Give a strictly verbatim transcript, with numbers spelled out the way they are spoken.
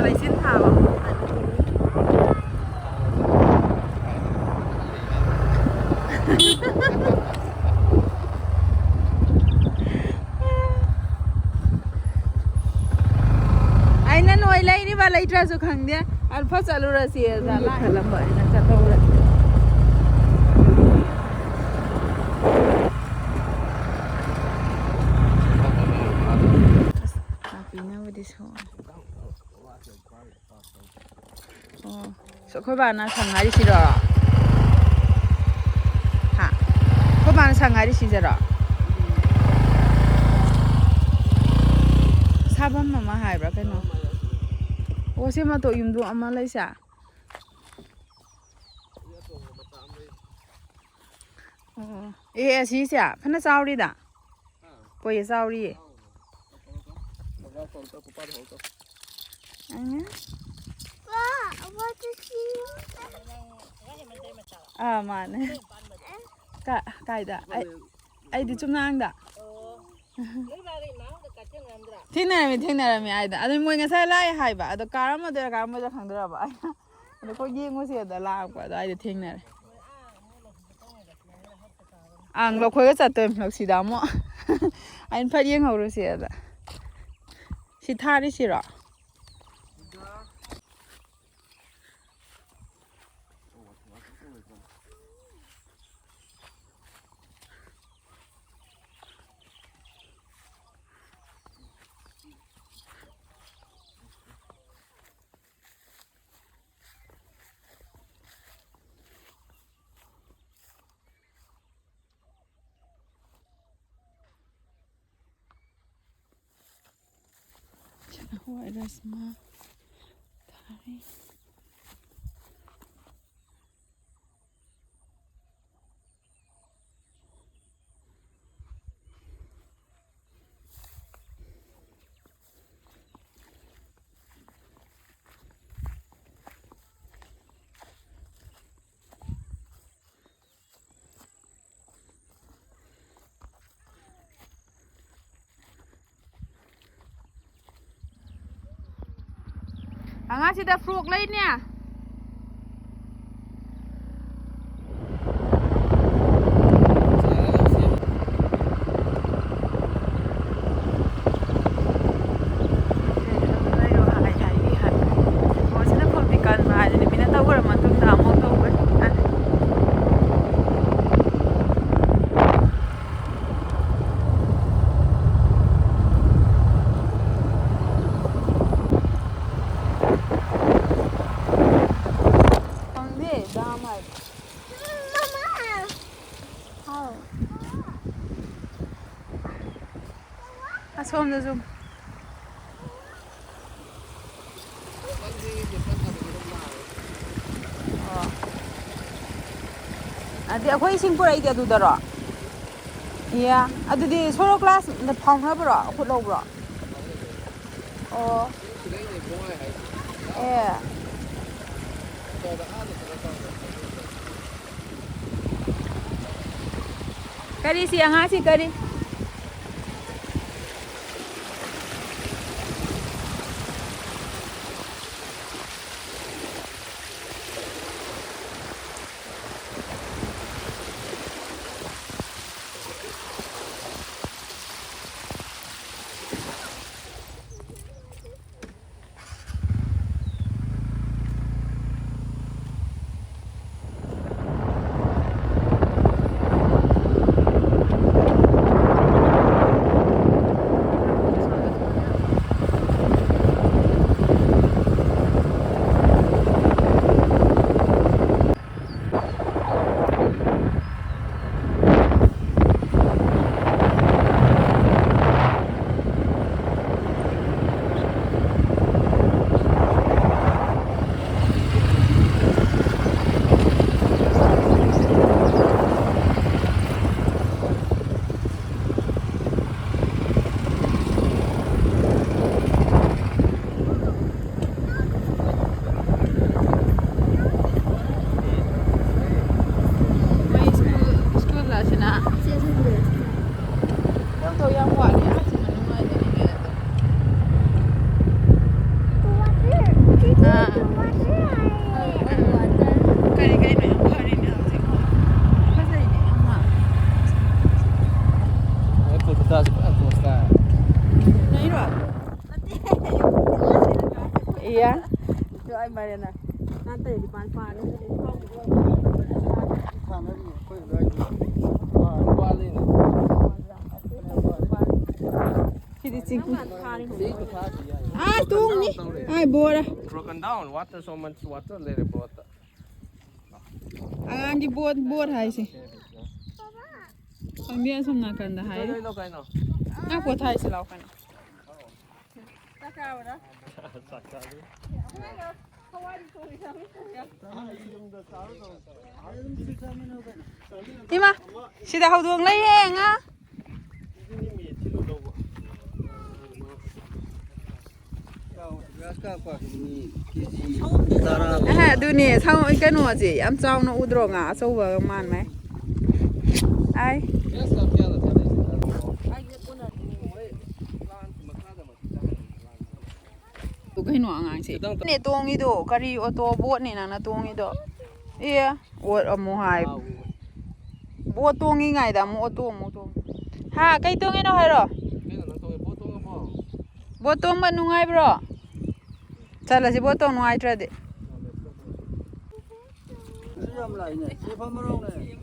ꯂꯩꯆꯤꯟ ꯊꯥꯕ꯫ ꯑꯩꯅ ꯅꯣꯏ ꯂꯩꯔꯤꯕ ꯂꯩꯇ꯭ꯔꯁꯨ ꯈꯪꯗꯦ, ꯑꯗꯨ ꯐꯠ ꯆꯠꯂꯨꯔꯁꯤ ꯑꯗ ꯂꯥꯛꯑꯦ꯫ ꯈꯜꯂꯝꯕ ꯑꯩꯅ ꯆꯠꯍꯧꯔꯁꯤ꯫ ꯑꯁ, ꯅꯥꯄꯤꯅꯕꯨꯗꯤ ꯁꯣꯛꯑꯦ꯫ ꯑꯣ꯫ ꯑꯁ, ꯑꯩꯈꯣꯏ ꯕꯥꯅ ꯁꯪ ꯍꯥꯏꯔꯤꯁꯤꯔꯣ? ꯍꯥ? ꯑꯩꯈꯣꯏ ꯕꯥꯅ ꯁꯪ ꯍꯥꯏꯔꯤꯁꯤꯗꯔꯣ? ꯁꯥꯐꯝ ꯑꯃ ꯍꯥꯏꯕ꯭ꯔꯥ ꯀꯩꯅꯣ? ꯑꯣ, ꯁꯤ ꯃꯇꯣꯛ ꯌꯨꯝꯗꯣ ꯑꯃ ꯂꯩꯁꯦ? ꯑꯣ꯫ ꯑꯦ, ꯑꯁꯤꯁꯦ ꯐꯅ ꯆꯥꯎꯔꯤꯗ꯫ ꯍꯣꯏꯌꯦ, ꯆꯥꯎꯔꯤꯌꯦ꯫ ꯑꯉꯥꯡ꯫ ꯑꯥ, ꯃꯥꯅꯦ꯫ ꯀꯥ-, ꯀꯥꯏꯗ? ꯑꯩ, ꯑꯩꯗꯤ ꯆꯨꯝꯅꯥꯡꯗ꯫ ꯊꯦꯡꯅꯔꯝꯃꯤ, ꯊꯦꯡꯅꯔꯝꯃꯤ ꯍꯥꯏꯗ꯫ ꯑꯗꯨ ꯃꯣꯏ ꯉꯁꯥꯏ ꯂꯥꯛꯑꯦ ꯍꯥꯏꯕ꯫ ꯑꯗꯣ ꯀꯥꯔꯝꯃꯗꯣꯏꯔꯥ ꯀꯥꯔꯝꯃꯣꯏꯗꯣꯏꯔꯥ ꯈꯪꯗ꯭ꯔꯕ꯫ ꯑꯗꯣ ꯑꯩꯈꯣꯏ ꯌꯦꯡꯉꯨꯁꯦ ꯑꯗ ꯂꯥꯛꯄ ꯑꯗꯨꯋꯥꯏꯗ ꯊꯦꯡꯅꯔꯦ꯫ ꯑꯪ, ꯂꯧꯈꯣꯏꯒ ꯆꯠꯇꯣꯏꯅꯤ ꯂꯧꯁꯤꯗ ꯑꯃꯨꯛ꯫ ꯑꯩꯅ ꯐꯠ ꯌꯦꯡꯍꯧꯔꯨꯁꯤ ꯑꯗ꯫ ꯁꯤ ꯊꯥꯔꯤꯁꯤꯔꯣ? ꯍꯋꯥꯏ ꯔꯥꯖꯃꯥ ꯊꯥꯔꯤ꯫ ꯑꯉꯥꯡꯁꯤꯗ ꯐ꯭ꯔꯣꯛ ꯂꯩꯅꯦ꯫ ꯑꯣ, ꯁꯤꯅ ꯐꯝꯗꯤ ꯀꯟꯕ ꯍꯥꯏꯗꯨꯅꯤ, ꯃꯤꯅ ꯇꯧꯈ꯭ꯔ ꯃꯇꯨꯡꯗ ꯑꯃꯨꯛ ꯇꯧꯕꯅꯤ꯫ ꯈꯪꯗꯦ, ꯗꯥꯝ ꯍꯥꯏꯕ꯫ ꯍꯥꯎ꯫ ꯑꯁꯣꯝꯗꯁꯨ꯫ ꯑꯣ꯫ ꯑꯗꯨꯗꯤ ꯑꯩꯈꯣꯏ ꯏꯁꯤꯡ ꯄꯨꯔꯛꯏꯗꯤ ꯑꯗꯨꯗꯔꯣ? ꯏꯌꯥ, ꯑꯗꯨꯗꯤ ꯁꯣꯔꯣꯛ ꯀ꯭ꯂꯥꯁ ꯐꯥꯎꯅꯕ꯭ꯔꯣ? ꯈꯨꯠ ꯂꯧꯕ꯭ꯔꯣ? ꯑꯣ꯫ ꯑꯦ꯫ ꯀꯔꯤ ꯁꯤ ꯑꯉꯥꯡꯁꯤ ꯀꯔꯤ? ꯏꯌꯥ꯫ ꯁꯤꯗꯤ ꯆꯤꯡ꯫ ꯑꯥ, ꯇꯣꯡꯅꯤ꯫ ꯑꯥ, ꯕꯣꯔꯥ꯫ Broken down. Water, so much water, let it brought. ꯑꯉꯥꯡꯒꯤ ꯕꯣꯠ, ꯕꯣꯠ ꯍꯥꯏꯁꯦ꯫ ꯈꯪꯗꯦ, ꯑꯁꯣꯝ ꯅꯥꯀꯟꯗ ꯍꯥꯏ꯫ ꯀꯩꯅꯣ, ꯀꯩꯅꯣ? ꯉꯥ ꯄꯣꯠ ꯍꯥꯏꯁꯤ ꯂꯥꯎ ꯀꯩꯅꯣ꯫ ꯆꯥꯛ ꯆꯥꯔꯦ꯫ ꯏꯃꯥ, ꯁꯤꯗ ꯍꯧꯗꯣꯡ ꯂꯩꯌꯦ, ꯉꯥ꯫ ꯑꯍ, ꯑꯗꯨꯅꯦ, ꯁꯥꯎ-, ꯀꯩꯅꯣꯁꯦ ꯌꯥꯝ ꯆꯥꯎꯅ ꯎꯗ꯭ꯔꯣ? ꯉꯥ ꯑꯆꯧꯕꯒ ꯃꯥꯟꯃꯩ꯫ ꯑꯥꯏ꯫ ꯀꯩꯅꯣ ꯑꯉꯥꯡꯁꯦ? ꯈꯤꯇꯪ ꯅꯦ ꯇꯣꯡꯉꯤꯗꯣ? ꯀꯔꯤ ꯑꯣꯇꯣ ꯕꯣꯠꯅꯦ ꯅꯪꯅ ꯇꯣꯡꯉꯤꯗꯣ? ꯑꯦ, ꯑꯣꯠ ꯑꯃꯨꯛ ꯍꯥꯏ꯫ ꯕꯣꯠ ꯇꯣꯡꯉꯤꯉꯩꯗ ꯑꯃꯨꯛ ꯑꯣꯇꯣ ꯑꯃꯨꯛ ꯇꯣꯡꯉꯤ꯫ ꯍꯥ, ꯀꯩ ꯇꯣꯡꯉꯤꯅꯣ ꯍꯥꯏꯔꯣ? ꯀꯩꯅꯣ ꯅꯪ ꯇꯣꯡꯉꯤ? ꯕꯣꯠ ꯇꯣꯡꯉꯕꯣ? ꯕꯣꯠ ꯇꯣꯡꯕ ꯅꯨꯡꯉꯥꯏꯕ꯭ꯔꯣ? ꯆꯠꯂꯁꯤ, ꯕꯣꯠ ꯇꯣꯡ ꯅꯨꯡꯉꯥꯏꯇ꯭ꯔꯗꯤ꯫ ꯑꯗꯨ ꯌꯥꯝ ꯂꯥꯛꯏꯅꯦ꯫ ꯁꯤ ꯐꯝꯃꯔꯣꯅꯦ꯫